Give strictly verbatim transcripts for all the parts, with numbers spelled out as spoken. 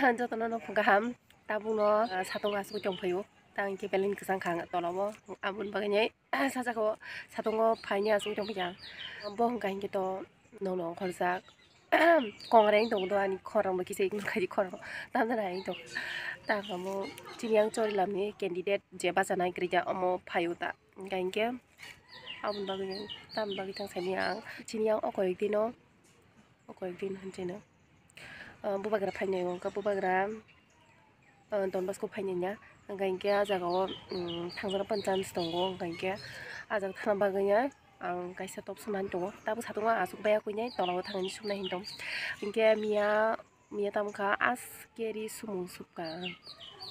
Jotono no phung kaham, tabukno, ah, satung asugwi tongphaio. Tang khe belai kwchang kha ang tolao. Aboni bagwi nai, sajako satungo phaini asugwi tongphaikha. Bo hwnkha hinkhe to nono ongkhorjak. Kongreng tong do ani khorang bo kisa ignore khai di khorang. Tamjani hai tong. Tang amo chini yang Chorilamni candidate je bachanai kwrwija omo phaio ta. Hwnkha hinkhe aboni bagwi, tamni bagwi tang saimanya ang. Chini yang o koyek dino, o koyek din hinwi no, ah, bubagra phainai wngkha, bubagra, ah, Don Bosco phainai ya. Hwnkha hinkhe ah jagao, um, thangjakna chance tongo, hwnkha hinkhe ah jaga thangna bagwi ya ang kaisa top swnani tongo. Tabuk satungo aswk baiya kwinai tolao thangwi swnai hinwi tong. Hinkhe miya Miya tamo kha aske ri sumung subka ang.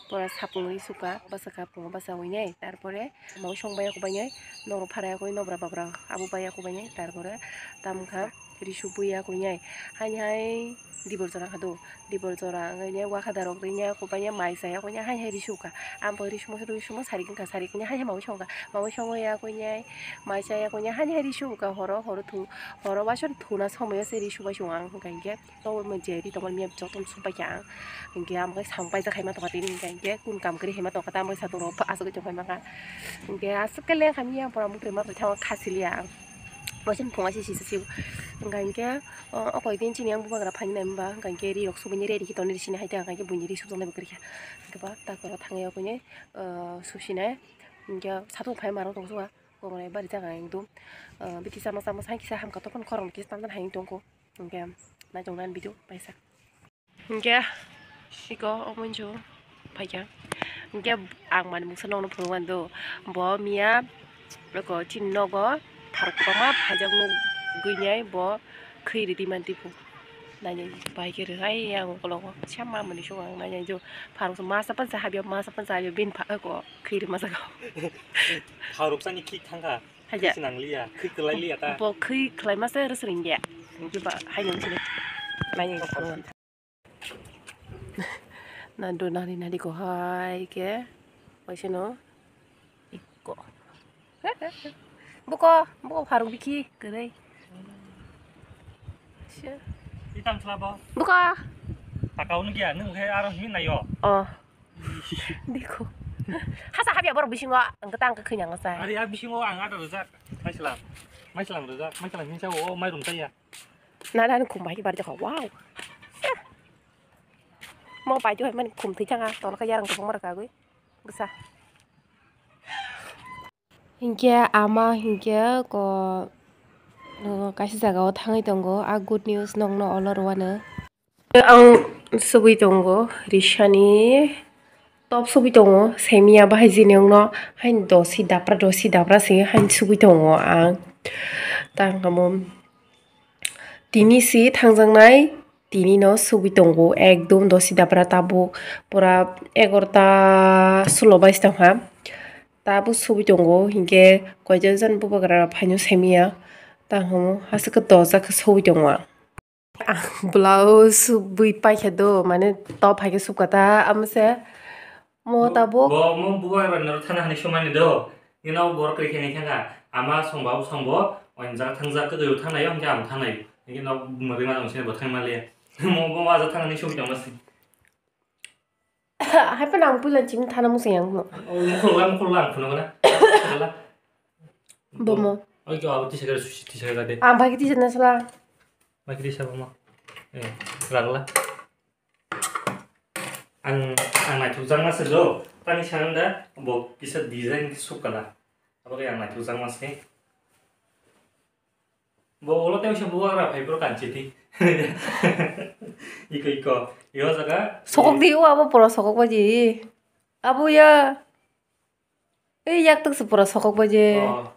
Pura sapung ri subka, bwsakha pungo bwsa winai. Tarpore mao song baiya kubainai, noro phara yakui nobra babra abo baiya kubainai. Tarpore tamo kha ri subui yakui nai. Haini hai dibor jora kha do. Dibor jora wngwi nai wakha darok ri nai kubainai mai cha yakui nai haini hai ri subka. Ampo ri sumo ri sumo sari wngkha sari khe nai haini hai mao songkha. Mao songo yakui nai mai cha yakui nai haini hai ri subka horo horo thu horo waisa thuna somoi se ri subai song ang hwnkha hinkhe. Tobo mwnjwi ri tongmani miya jotono supai kha ang. Hinkhe amo khe samung paijak hai ma tongkha tini hinkhe, hinkhe kun kam kwrwi hai ma tongkha ta, amo khe satung rok asugwi tongphai mankha. Hinkhe aswk khe lengkha miya, borok muktrwi ma tongthai khasiliya ang. Waisa phunga se sisa se wngkha hinkhe, o, o koi din chini yang bubagra phainai hwnba, hwnkha hinkhe ri rok subui ni ready khe tonwi sini hai tei hwnkha hinkhe buini ri subjaknai bo kwrwi kha. Hinkhe ba ta koro thangwi okuni, o, subsinai hinkhe satung phai ma rok tong suka. Koknai bari jaga ekdom, ah, biti chama chama sai kisa hamkha tokon khorang kisa tantan hai tongkho. Hinkhe naitok nani video paisa. Hinkhe iko omonjo phaikha. Hinkhe ang mani mungsa nokno phunukmani do. Bo miya eko chini nogo tharok kwbangma phaijak nukgwinai bo khwi ridi mani tipu. Nainai bai khe rwhai ang ukologo siyam ma mwnwi song ang nainai jo pharoksa masa pansa habya masa pansa habya bini pha eko khwi rwma saka. Pharoksa ni khik thangkha. Haja. Khik se nangliya, khik kwlai liya ta. Bo khwi khwlai masa rwswrwng ya. Juba hai nung sini. Nainai jo pharoksa. Nando nari nari ko hai khe. Waisano. Ikko. Buko, buko pharuk bikhi, kwrwi. Sure. Itam sla bo. Buko. Takao nugya, nung khe aro himi nayo. Oh. Dikho. Hasa habya borok bisingo ang kwtang kwkhwi nang sa. Ari a bisingo ang ada rwjak. Maislam. Maislam rwjak. Maislam hinsa o mairum taya. Na dan khum bai bar jakha. Wow. Mo bai jo man khum thwi changa. Tol kha yarang khum mar ka gwi. Bwsa. Hinkhe ama hinkhe ko, o, kaisa jagao thangwi tongo. A good news nokno olo rwano. Ang subui tongo, risani top subui tongo, semiya bahai jini wngno haini dosi dapra, dosi dapra se haini subui tongo ang. Tang amo tini si thangjaknai. Tini no subui tongo ekdom dosi dapra tabuk pura egarota sulo baji tongkha. Tabuk subui tongo hinkhe koijakjan bubagra rok phaino semiya tang hamo haswk khe dosa khe subui tongo ang. Ang blouse subui paikha do mane top hai khe subkha ta amose. Mo tabuk. Bo mo bubagra ni oro thana hani sumani do. Nino borok kwrwi khe nai thangkha. Ama songba bo songbo, oinjak thangjak kwtwi thangnaio, hinkhe ang thangnaio. Hinkhe no mwrwi mano sini bo thangmaliya. Mo bo waja thangni sugwi tongma se. Hai phano ang puila chini thana muchung yang no. O mukhulwa, mukhulwa ang phunukna. Bomo. Oi khe abo tisa khe susi tisa khe de. Ang bai khe tisa nasla. Bai khe tisa bomo. Eh, lagla. Ang, ang naithokjakma se do, tani sananda bo kisa design sukana. Abo khe ang naithokjakma se. Bo ulo tei usa bubagra phai phuru kanchiti. Iko, iko. Yo jaga. Sokok di, o abo pura sokok baji. Abo ya. Ei yak tuk se pura sokok baji. Oh.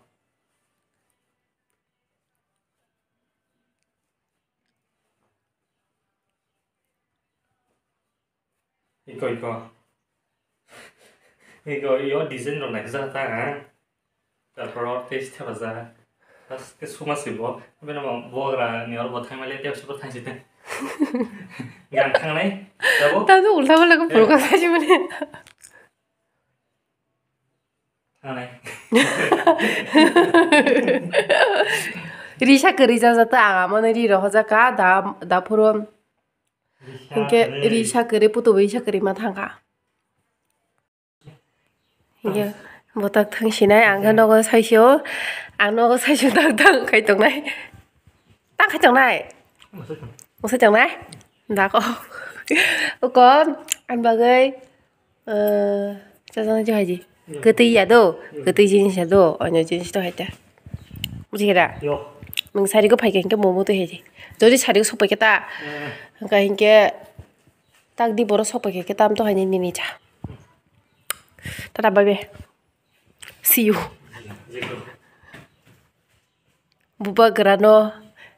Iko, iko. Iko, yo design rok naikhe jata, ha? Tarpor o tei thepajak. Haste suma se bo. Bini bo bogra ni oro bo thangmale tei se bo thangsi te. Yang thangnai. Tabo? Tado ulta pala ko program saji mane. Thangnai. Risa kwrwi jajata ang amo no ri rohorjak ka da, da phuru. Hinkhe ri sakari, putubo ri sakari ma thangkha. Hinkhe botak thang sinai, ang khe nogo saisio, ang nogo saisio tang tang khai tongnai. Tang khai tongnai? Usai tongnai? Dako. Uko, ang bagwi, eh, chajang jo haji. Kwtwi ya do, kwtwi jinis ya do, onyo jinis to haita. Buji khe da? Yo. Nwng sari go phai khe hinkhe momo to haji. Jodi sari go sok phai khe ta. Eh. Hwnkha hinkhe tak di borok sok phai khe tam to haini nini cha. Tata bye bye. See you. Bubagrano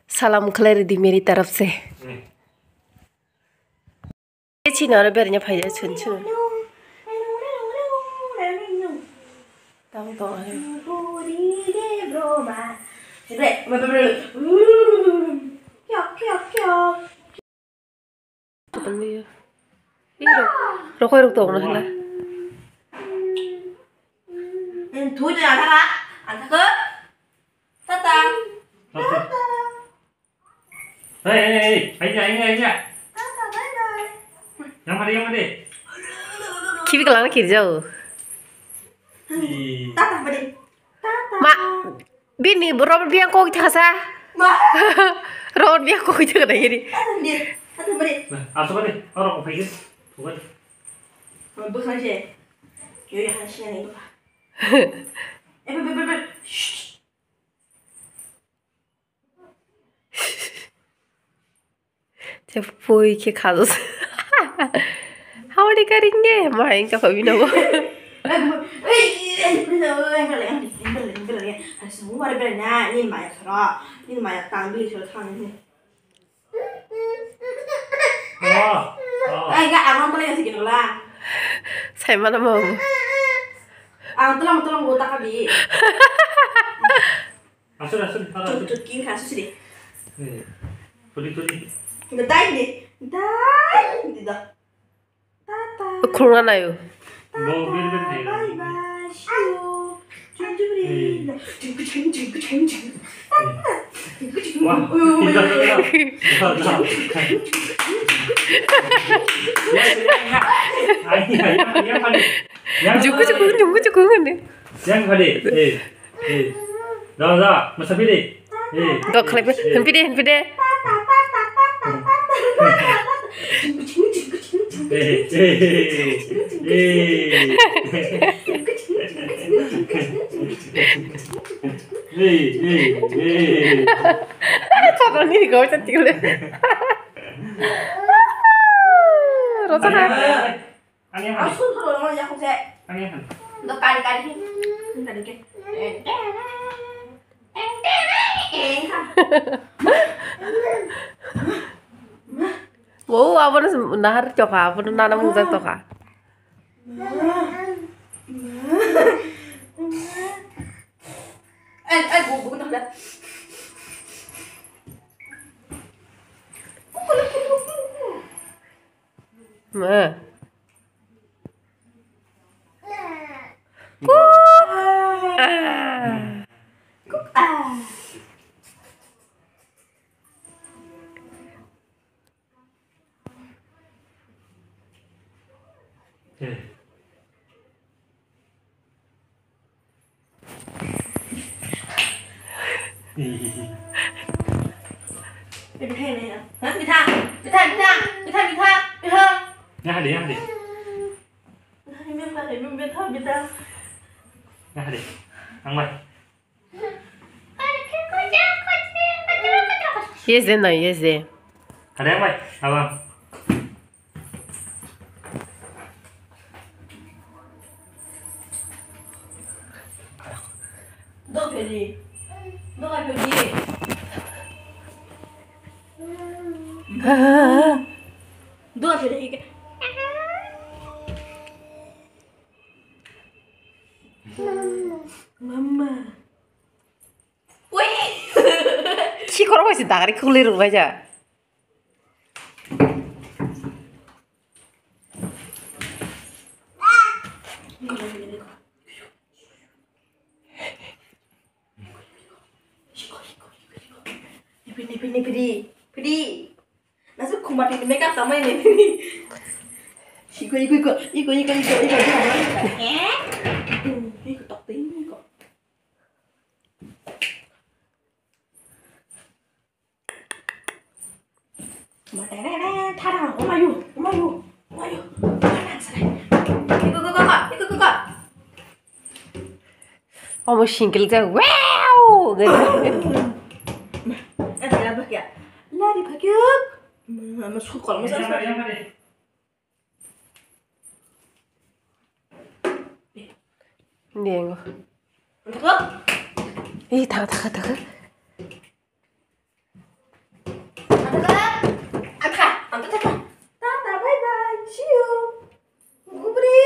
salam khlai ridi meri taraf se. Chini oro berainya phai chun chun. Tang tong. Rokoi rok tong na hala. Thui twi antha ka, antha ko. Tata. Tata. Hei, hei, hei, aija, aija, aija. Tata, bye bye. Yang mari, yang mari. Khibi kalang kiri jau. Ih. Tata, bye. Tata. Ma, bini Robert biang kok thasa. Ma. Robert biang kok thasa na yeri. Tata, bye. Tata, bye. Nah, asal bye. Orang kok pikir. Bukan. Bukan sih. Yo, ya, sih, ya, itu. Eh, bye, bye, bye, bye. Shh. Te pui khe khajo. Hawari karinge, ma engka phabi nogo. Saimano mo. Ang tulang tulang buta kabi. Asal, asal, asal. Chut, chut, king kha, susi de. Eh, tuli, tuli. Dai de, dai de da. Tata. Khulna nayo. Bo, bir, bir, bir. Bye, bye, see you. Chun, chun, ri. Eh. Chun, chun, chun, chun, chun. Tata. Wah, tidak, tidak, tidak. Ya, ya, ya. Ay, ya, ya, ya, ya. Juku, juku, juku, juku, juku. Yang kali, eh, eh. Da, da, masa pidi. Eh, dok khlai, eh, hempide, hempide. Eh, eh, eh, eh. Eh, eh, eh. Tata ni gawai tadi le. Rosa. Ani han. Asun thoro no ya khose. Ani han. Do kari kari hin. Hin kari ke. Wow, abono nahar choka, abono nana mujak toka. Ai, ai, bu, bu, bu. Ma. Kuk. Ah. Kuk, ah. Eh. Yang ada, yang ada. Yang ada. Yang ada. Yang ada. Yes de, no, yes de. Ada yang baik, abang. Dok pedi. Dok pedi. Dok pedi. Mama. Sikhoro bai se dagri khulirok bai ja. Nipi, nipi, nipi, di. Pidi. Nasa khumba Makeup tangmani ni. Iko, iko, iko, iko, iko, iko, iko, iko, iko, iko, iko, tok twi, iko. Ma tere re, thara, omayu, omayu, omayu, thara, sare. Iko, iko, iko, iko, iko, iko. Omo single jak, wow! Ada apa kya? Lari pakyuk. Ma, ma, sukol, ma, sukol. Dengo. Thaka? Eh, thaka, thaka, thaka. Thaka? Thaka, thaka. Tata, bye bye. See you. Gubri.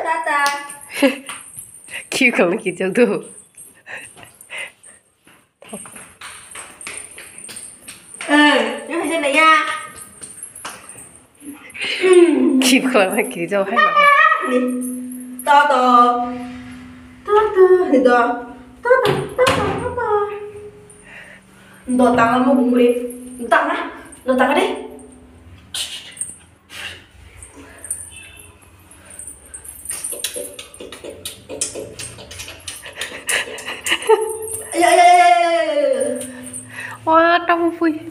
Tata. Cute kong kijak do. Eh, yang hajar na ya. Keep going, keep going. Ni. Toto. Toto, ni do. Toto, toto, toto. Do tanga mo gumre. Tanga. Do tanga de. Wah, tamu pui.